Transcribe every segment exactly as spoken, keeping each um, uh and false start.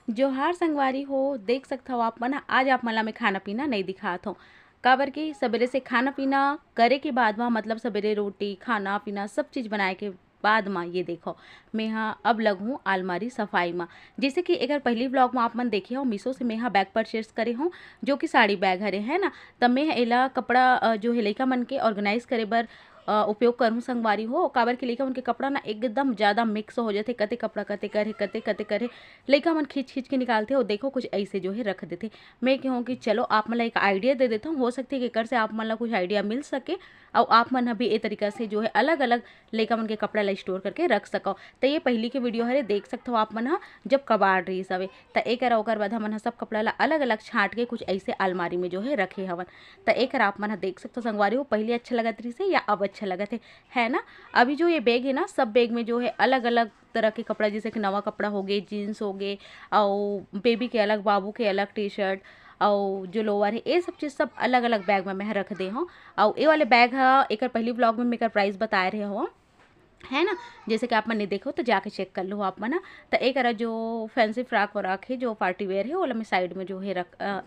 जोहार संगवारी हो, देख सकथव आप मन ह, आज आप मन ला मैं खाना पीना नइ दिखात हों, काबर कि सबेरे से खाना पीना करे के बाद म, मतलब सबेरे रोटी, खाना पीना सब चीज़ बनाए के बाद म, ये देखो, मैं ह अब लगहूँ आलमारी सफाई म। जैसे कि एकर पहली vlog म आप मन देखे हो, Meesho से मैं ह bag purchase करे हों, जो कि साड़ी bag हरे, है ना। त मैं ह एला कपड़ा, अ, जो है लइका मन के organize करे बर अ, उपयोग करहूँ संगवारी हो, काबर कि लइका मन के कपड़ा ना एकदम ज़्यादा mix हो जाथे, कते कपड़ा कते कर हे, कते कते कर हे, लइका मन खींच खींच के निकालथे, अउ देखो कुछ ऐसे जो है रख देथे। मैं कहूँ कि चलो आप मन ला एक idea दे देथौं, हो सकथे कि एकर से आप मन ला कुछ idea मिल सके, अउ आप मन ह भी ए तरीका से जो है अलग-अलग लइका मन के कपड़ा ला store करके रख सकव। त ये पहिली के video हरे, देख सकथव आप मन ह जब कबाड़ रिहिस हवे, त एकर ओकर बाद हमन ह सब कपड़ा ला अलग-अलग छांट के कुछ ऐसे अलमारी में जो है रखे हवन। त एकर आप मन ह देख सकथव संगवारी हो, पहिली अच्छा लगत रिहिस हे या अब अच्छा लगत हे, है ना। अभी जो ये bag है ना, सब bag में जो है अलग-अलग तरह के कपड़ा, जैसे कि नवा कपड़ा होगे, jeans होगे, अउ baby के अलग, बाबू के अलग T-shirt, अउ जो lower है, ये सब चीज़ सब अलग-अलग bag में मैं ह रख दे हौं। अउ ये वाले bag ह, एकर पहली vlog में मैं एकर price बताए रहे हौं, है ना। जैसे कि आप मन नइ देखे हो त जाके check कर लो आप मन ह। त एकरा जो fancy frock व्रॉक है, जो party wear है, ओला मैं side में जो है रख, अ,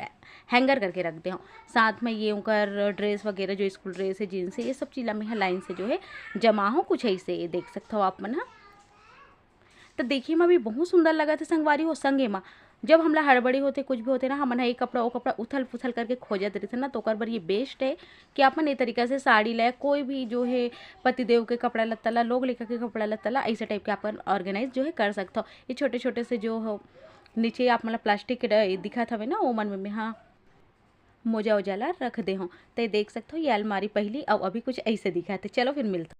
hanger करके रख दे हौं। साथ में ये उनकर dress वगैरह, जो school dress है, jeans है, ये सब चीज़ ला मैं ह line से जो है जमा हौं कुछ ऐसे, ये देख सकथव आप मन ह। त देखे म भी बहुत सुंदर लगत हे संगवारी हो। संगे म जब हमला हड़बड़ी होथे, कुछ भी होथे ना, हमन ह ये कपड़ा, वो कपड़ा उथल पुथल करके खोजत रहिथे ना, त ओकर बर ये best है कि अपन ये तरीका से साड़ी ला, कोई भी जो है पतिदेव के कपड़ा लत्ता ला, लोग लइका के कपड़ा लत्ता ला, ऐसे type के अपन organize जो है कर सकथव। ये छोटे छोटे से जो हो, नीचे आप मन ला plastic के ड-, दिखत हवे ना, ओमन में मैं ह मोजा ओजा ला रख दे हौं। त ये देख सकथव, ये अलमारी पहिली अउ अभी कुछ ऐसे दिखत हे। चलो फिर मिलथन।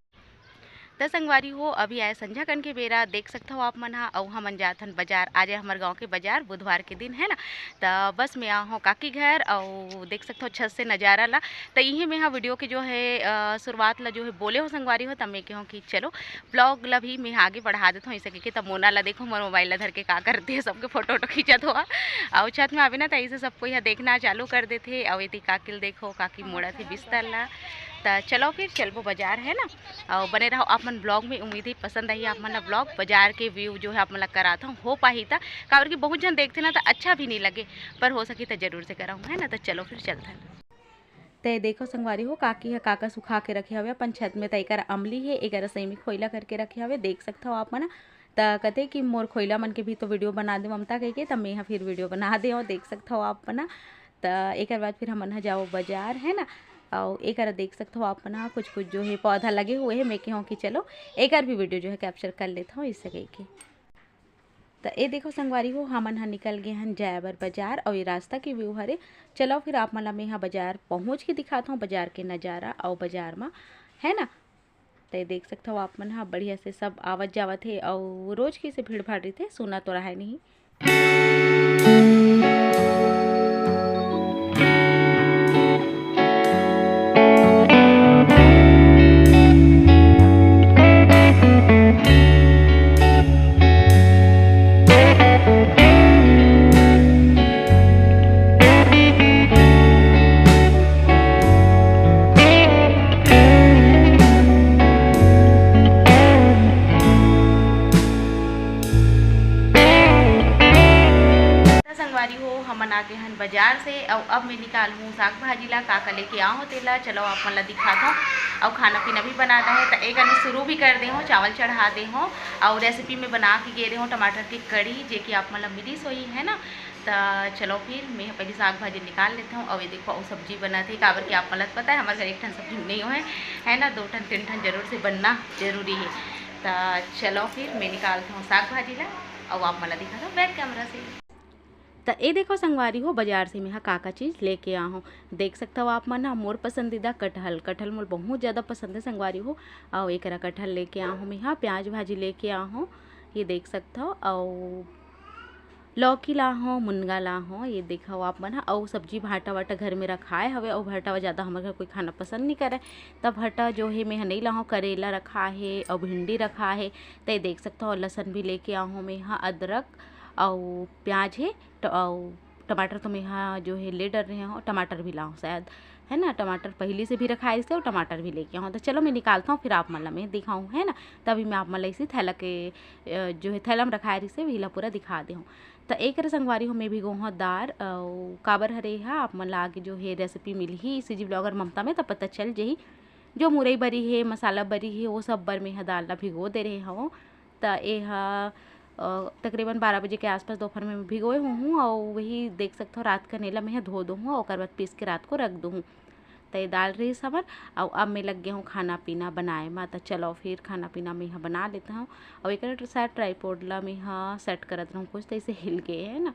त संगवारी हो, अभी आए संझा कन के बेरा, देख सकथव आप मन ह, अउ हमन जाथन बाजार। आज आए हमर गांव के बाजार, बुधवार के दिन है ना। त बस मैं आ हौं काकी घर, अउ देख सकथव छत से नजारा ला। त इहे मैं ह video के जो है, अ, शुरुआत ला जो है बोले हौं संगवारी हो, त मैं कहूँ कि चलो vlog ला भी मैं आगे बढ़ा देथौं। ऐसे कहिके त मोना ला देखो, मोर mobile ला धर के का करथे, सबके photo वोटो खींचत होहा। अउ छत में आबे ना, त ऐसे सब कोई ह देखना चालू कर देथे। अउ एती काकी ल देखो, काकी मोड़त हे बिस्तर ला। त चलो फिर चलबो बाजार, है ना। अउ बने रहो आप मन vlog में, उम्मीद है पसंद आही आप मन ला vlog। बाजार के view जो है आप मन ला करात हौं, हो पाही त, काबर कि बहुत झन देखथे ना, त अच्छा भी नहीं लगे, पर हो सकी त जरूर से कराहूँ, है ना। त चलो फिर चलथन। त ये देखो संगवारी हो, काकी ह का का सुखा के रखे हवे अपन छत में। त एकर अमली हे, एकर सही में खोइला करके रखे हवे, देख सकथव आप मन। त कथे कि मोर खोइला मन के भी तो video बना दे ममता कहिके, त मैं ह फिर video बना दे हौं, देख सकथव आप मन। त एकर बाद फिर हमन ह जाओ बाजार, है ना। अउ एकर देख सकथव आप मन ह, कुछ कुछ जो है पौधा लगे हुए है, मैं कहूँ कि चलो एकर भी video जो है capture कर लेथौं, इससे कहिके। त ए देखो संगवारी हो, हमन ह निकल गे हन जाए बर बाजार, अउ ये रास्ता के view हरे। चलो फिर आप मन ला मैं ह बाजार पहुँच के दिखात हौं, बाजार के नजारा अउ बाजार म, है ना। त ये देख सकथव आप मन ह, बढ़िया से सब आवत जावत हे, अउ रोज के से भीड़ भाड़ रहिथे, सुना तो रहय नहीं। त संगवारी हो, हमन आ गे हन बाजार से, अउ अब मैं निकालहूँ साग भाजी ला, का का लेके आए हौं तेला, चलो आप मन ला दिखात हौं। अउ खाना पीना भी बनाना है, त एक आने शुरू भी कर दे हौं, चावल चढ़ा दे हौं, अउ recipe में बना के गे रहे हौं टमाटर के कढ़ी, जे कि आप मन ला मिलिस होही, है ना। त चलो फिर मैं ह पहली साग भाजी निकाल लेत हौं। अउ ये देखो, अउ सब्जी बनत हे, काबर कि आप मन ला पता है, हमर घर एक ठन सब्जी नहीं होए, है ना, दो ठन तीन ठन जरूर से बनना जरूरी है। त चलो फिर मैं निकालत हौं साग भाजी ला, अउ आप मन ला दिखात हौं back camera से। त ए देखो संगवारी हो, बाजार से मैं ह का का चीज लेके आ हौं। देख सकथव आप मन ह, मोर पसंदीदा कटहल, कटहल मोर बहुत ज्यादा पसंद है संगवारी हो। अउ एकरा कटहल लेके आ हौं मैं ह, प्याज भाजी लेके आ हौं, ये देख सकथव। अउ लौकी ला हौं, मुनगा ला हौं, ये देखव आप मन ह। अउ सब्जी भाटा वाटा घर में रखाए हवे, अउ भाटा वा ज्यादा हमर घर कोई खाना पसंद नहीं करे, त भाटा जो है मैं ह नहीं ला हौं। करेला रखा है अउ भिंडी रखा है, त ये देख सकथव। अउ लहसुन भी लेके आ हौं मैं ह, अदरक अउ प्याज हे, ट-, अउ टमाटर तो मैं हा जो है ले डर रहे हो, टमाटर भी लाऊँ शायद, है ना, टमाटर पहले से भी रखाए रहिसे अउ टमाटर भी लेके आऊँ। तो चलो मैं निकालता हूँ, फिर आप मन ला मैं दिखाऊँ, है ना। तभी मैं आप मन ला इसी थैला के, अ, जो है थैला में रखाए रहिसे वही ला पूरा दिखा दे हूँ। तो एक संगवारी हो मैं भिगो हूँ दार, अउ काबर हरे हा आप मन ला आगे जो है रेसिपी मिलही इसी जी ब्लॉगर ममता में, तो पता चल जही। जो मुरई बरी हे, मसाला बरी हे, वो सब बर मैं हा दाल ला भिगो दे रहे हूँ। त ए ह, अ, तकरीबन बारह बजे के आसपास दोपहर में भिगोए हूँ, अउ वही देख सकथव रात कने ला मैं ह धो दूँ, ओकर बाद पीस के रात को रख दूँ। त ये दाल रहिस हमर, अउ अब मैं लग गे हूँ खाना पीना बनाए म। त चलो फिर खाना पीना मैं ह बना लेता हूँ। अउ एक शायद ट्राईपोड ला मैं ह सेट करत रहूँ कुछ, त इसे हिल गए है ना।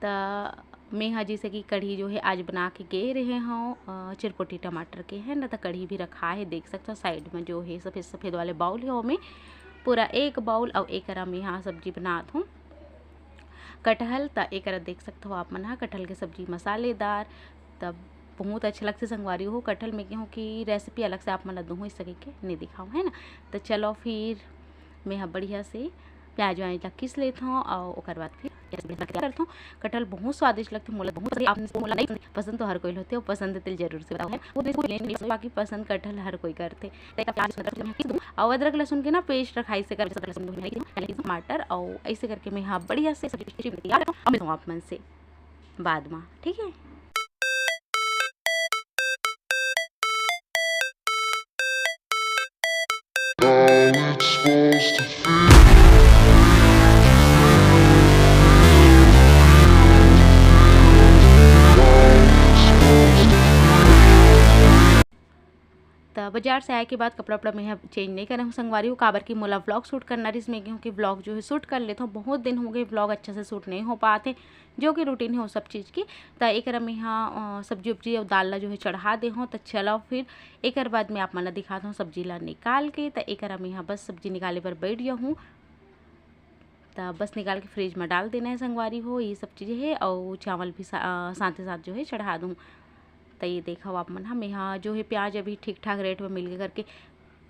त मैं ह जैसे कि कढ़ी जो है आज बना के गे रहे हूँ, अ, चिरपोटी टमाटर के है ना, त कढ़ी भी रखा है, देख सकते हो साइड में जो है सफेद सफेद वाले बाउल है, ओमे पूरा एक बाउल। अउ एकरा मैं ह सब्जी बनात हूँ कटहल। त एकरा देख सकते हो आप मन ह कटहल के सब्जी मसालेदार, तब बहुत अच्छा लगथे संगवारी हो। कटहल में गेहूँ की रेसिपी अलग से आप मन ला दूहूँ, इस सके के नहीं दिखाऊँ है ना। त चलो फिर मैं ह बढ़िया से प्याज व्याज ला किस लेत हूँ अउ ओकर बाद फिर गैस बंद करके तैयार करत हूँ। कटहल बहुत स्वादिष्ट लगथे, मोला बहुत पसंद हे। आप मोला नहीं पसंद तो हर कोई होथे, अउ पसंद हे तो जरूर से बताओ है। वो दिन कुछ लेने नहीं, बाकी पसंद कटहल हर कोई करथे। तो एक प्याज लहसुन अदरक किस दूँ, अउ अदरक लहसुन के ना पेस्ट रखाई से कर, अदरक लहसुन को मिलाई दूँ, पहले दूँ टमाटर, अउ ऐसे करके मैं ह बढ़िया से सब्जी तैयार करत हूँ। अब मिलता हूँ आप मन से बाद में, ठीक है। त बाजार से आए के बाद कपड़ा उपड़ा मैं ह चेंज नहीं करे हूँ संगवारी हो, काबर कि मोला व्लॉग शूट करना रहिस। मैं गेहूँ कि व्लॉग जो है शूट कर लेत हूँ, बहुत दिन हो गए व्लॉग अच्छा से शूट नहीं हो पात हे, जो कि रूटीन है वो सब चीज़ की। त एकरा मैं ह, अ, सब्जी उब्जी अउ दाल ला जो है चढ़ा दे हूँ। त चलो फिर एकर बाद मैं आप मन ला दिखात हूँ सब्जी ला निकाल के। त एकरा मैं ह बस सब्जी निकाले बर बैठ गया हूँ। त बस निकाल के फ्रिज में डाल देना है संगवारी हो, ये सब चीज़ें है। अउ चावल भी सा-, अ, साथे साथ जो है चढ़ा दूँ। त ये देखो आप मन ह, मैं ह जो है प्याज अभी ठीक ठाक रेट में मिल गए करके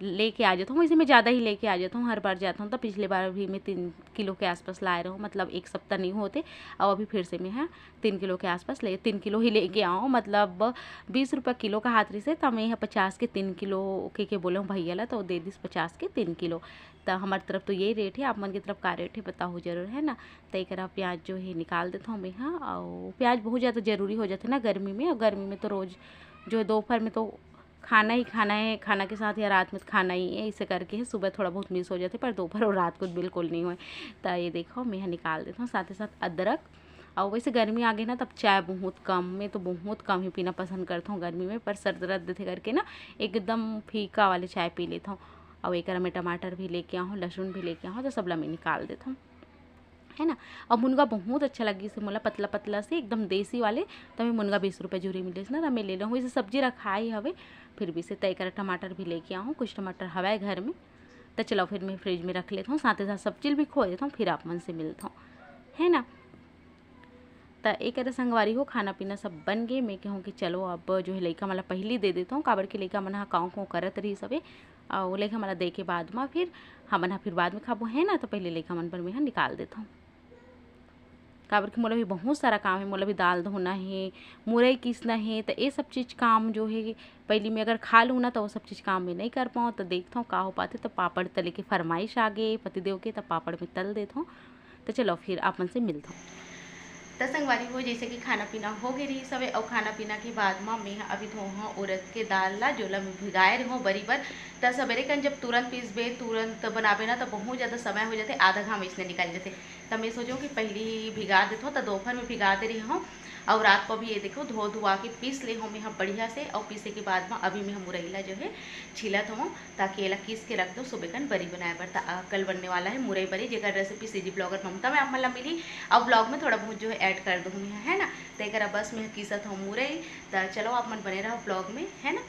लेके आ जाता हूँ। वैसे मैं ज़्यादा ही लेके आ जाता हूँ, हर बार जाता हूँ तो पिछले बार भी मैं तीन किलो के आसपास लाए रहूँ, मतलब एक सप्ताह नहीं होते। और अभी फिर से मैं ह तीन किलो के आसपास ले, तीन किलो ही लेके आऊँ, मतलब बीस रुपये किलो का हाथ रहिसे, त मैं ह पचास के तीन किलो के, के बोले हूँ भैया ला, तो दे दिस पचास के तीन किलो। त हमार तरफ तो यही रेट है, आप मन की तरफ का रेट है बताओ जरूर, है ना। त एकरा प्याज जो है निकाल देता हूँ मैं ह। और प्याज बहुत ज़्यादा ज़रूरी हो जाते ना गर्मी में, और गर्मी में तो रोज़ जो है दोपहर में तो खाना ही खाना है, खाना के साथ या रात में तो खाना ही है, इसे करके है सुबह थोड़ा बहुत मिस हो जाते, पर दोपहर और रात को बिल्कुल नहीं हुए। त ये देखो मैं ह निकाल देता हूँ, साथ ही साथ अदरक। और वैसे गर्मी आ गई ना, तब चाय बहुत कम, मैं तो बहुत कम ही पीना पसंद करता हूँ गर्मी में, पर सर दर्द देते करके ना एकदम फीका वाले चाय पी लेता हूँ। और एकरा में टमाटर भी लेके आऊँ, लहसुन भी लेके आऊँ, तो सबला मैं निकाल देता हूँ, है ना। और मुनगा बहुत अच्छा लगी से मोला, पतला पतला से एकदम देसी वाले, तो मैं मुनगा बीस रुपये जुरी मिले ना, तो मैं ले लूँ। इसे सब्जी रखा ही हवे, फिर भी से तय कर टमाटर भी लेके आऊँ, कुछ टमाटर हवाए घर में। तो चलो फिर मैं फ्रिज में रख लेता हूँ, साथ ही साथ सब्जी भी खो देता हूँ, फिर आप मन से मिलता हूँ, है ना। त एकरे संगवारी हो खाना पीना सब बन गे। मैं कहूँ कि चलो अब जो है लइका मन ला पहिली दे देता हूँ, काबर कि लइका मन ह काँव काँव करत रही सबे, और लइका मन ला दे के बाद में फिर हमन ह फिर बाद में खाबो, है ना। तो पहले लइका मन बर मैं ह निकाल देता हूँ, काबर कि मोला भी बहुत सारा काम है, मोला भी दाल धोना है, मुरई किसना है, तो ये सब चीज़ काम जो है पहली मैं अगर खा लूँ ना तो वो सब चीज़ काम मैं नहीं कर पाऊँ। तो देखता हूँ का हो पाते। तो पापड़ तले के फरमाइश आ गए पतिदेव के, तो पापड़ में तल देता हूँ। तो चलो फिर आप मन से मिलता हूँ। त संगवारी हो, जैसे कि खाना पीना हो गए रही सवे, और खाना पीना के बाद में मैं ह अभी धो हूँ उड़द के दाल ला, जोला मैं भिगाए रहे हूँ बरी बर। त सवेरे कन जब तुरंत पीसबे, तुरंत बनाबे ना, तो बहुत ज़्यादा समय हो जाते, आधा घाम इसने निकल जाते। त मैं सोचूँ कि पहली ही भिगा देता हूँ, तो दोपहर में भिगा दे रही हूँ। और रात को भी ये देखो धो धुआ के पीस ले हूँ मैं ह बढ़िया से, और पीसे के बाद में अभी मैं ह मुरई ला जो है छीलत हूँ, ताकि एला किस के रख दो सुबह कन बरी बनाए बर। त, अ, कल बनने वाला है मुरई बरी, जेकर रेसिपी सीजी ब्लॉगर ममता में आप मन ला मिली, और ब्लॉग में थोड़ा बहुत जो है ऐड कर दूँ मैं, है ना। त एकरा बस मैं ह किसत हूँ मुरई। त चलो आप मन बने रहो ब्लॉग में, है ना।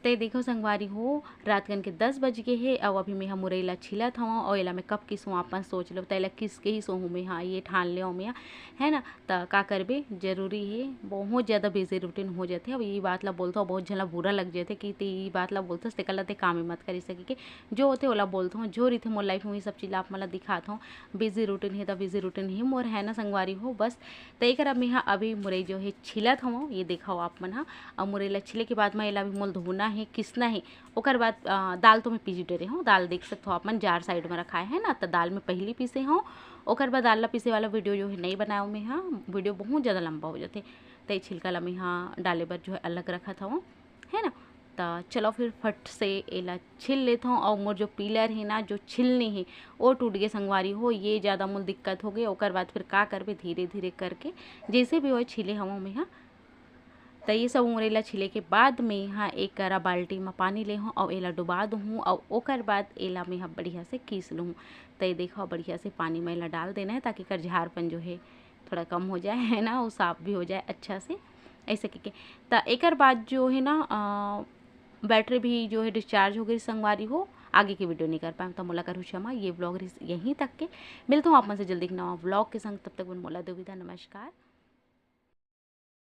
ते देखो संगवारी हो, रात कन के दस बज गे हे, अउ अभी मेहा मुरई ला छिलत हवं, अउ एला मैं कब किसहूँ, अपन सोच लो, त एला किस के ही सोहूँ मेहा, ये ठान ले मेहा, है ना। त का करबे, जरूरी हे, बहुत ज़्यादा बिजी रूटीन हो जाथे। अब ये बात ला बोलथों, बहुत झन ला बुरा लग जाथे कि ते ये बात ला बोलथस, तेकर ला ते काम ही मत करी सके के, जो होथे ओला बोलथों, जो रहिथे मोर लाइफ में, ये सब चीज ला आप मन ला दिखाथों। बिजी रूटीन हे त बिजी रूटीन ही मोर, है ना संगवारी हो। बस त एकर अब मेहा अभी मुरई जो हे छिलत हवं, ये देखो आप मन हा। अउ मुरई ला छिले के बाद म एला अभी मोल धोना हे, किसना हे, ओकर बाद, अ, दाल तो मैं पीस डरे हवं, दाल देख सकथो आप मन जार साइड में रखाए है ना, त दाल में पहली पीसे हवं। ओकर बाद दाल ला पीसे वाला वीडियो जो है नहीं बनायो मैं हा, वीडियो बहुत ज़्यादा लंबा हो जाथे। त ये छिलका ला मैं हा डाले बर जो है अलग रखत हवं, है ना। त चलो फिर फट से एला छिल लेथों। अउ मोर जो पीलर है ना, जो छिलनी है, वो टूट गे संगवारी हो, ये ज़्यादा मोल दिक्कत हो गे। ओकर बाद फिर का करबे, धीरे धीरे करके जैसे भी होए छिले हवं मैं हा। त ये सब मुरई ला छिले के बाद में हा एक करा बाल्टी म पानी ले हूँ अउ एला डुबा दूँ अउ ओकर बाद एला मैं हा बढ़िया से कीस लूँ। त ये देखो बढ़िया से पानी में एला डाल देना है ताकि एकर झारपन जो है थोड़ा कम हो जाए, है ना, वो साफ भी हो जाए अच्छा से, ऐसे करके। त एकर बाद जो है ना, अ, बैटरी भी जो है डिस्चार्ज हो गई संगवारी हो, आगे की वीडियो नहीं कर पाए, तो मोला करू क्षमा। ये व्लॉग यहीं तक के। मिलता हूँ आप मन से जल्दी एक नवा व्लॉग के संग, तब तक मोला दो विदा, नमस्कार।